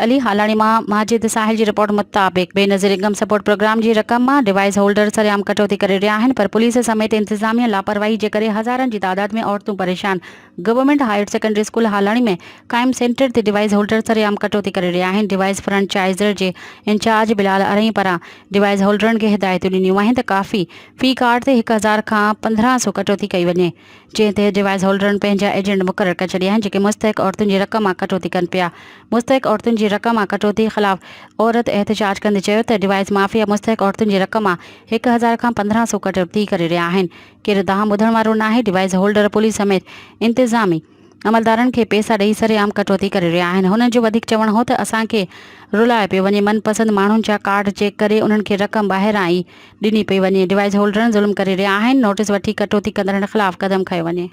علي، هالاڻي مان ماجد ساحل جي رپورٽ مطابق بينظير انڪم سپورٽ پروگرام جي رقم مان ڊوائيس هولڊر سرعام ڪٽوتي ڪري رهيا آهن پر پوليس سميت انتظاميا لاپرواهي جي ڪري هزارن جي تعداد ۾ عورتون پريشان government higher secondary school Halani ۾ قائم سينٽر تي ڊوائيس هولڊر سرعام ڪٽوتي ڪري رهيا آهن ڊوائيس فرنچائزر جي انچارج بلال ارئين پاران ڊوائيس هولڊرن کي هدايتون ڏنيون آهن ته ڪافي في ڪارڊ تي 1000 کان 1500 ڪٽوتي ڪئي وڃي جنهن تحت ڊوائيس هولڊرن پنهنجا ايجنٽ مقرر ڪري ڇڏيا آهن جيڪي مستحق عورتن جي رقم مان ڪٽوتي ڪن پيا. مستحق عورتن جي رقم مان ڪٽوتي خلاف عورت احتجاج ڪندي چيو ته ڊوائيس مافيا مستحق عورتن جي رقم مان 1000 کان 15 سو ڪٽوتي ڪري رهيا آهن ڪير دانهن ٻڌڻ وارو ناهي ڊوائيس هولڊر پوليس سميت انتظامي عملدارن کي پئسا ڏئي سرعام ڪٽوتي ڪري رهيا آهن. هنن جو وڌيڪ چوڻ هو ته اسان کي رلايو پيو وڃي من پسند ماڻهن جا ڪارڊ چيڪ ڪري انهن کي رقم ٻاهران ئي ڏني پئي وڃي ڊوائيس هولڊرن ظلم ڪري رهيا آهن نوٽيس وٺي ڪٽوتي ڪندڙن خلاف قدم کنيو وڃي.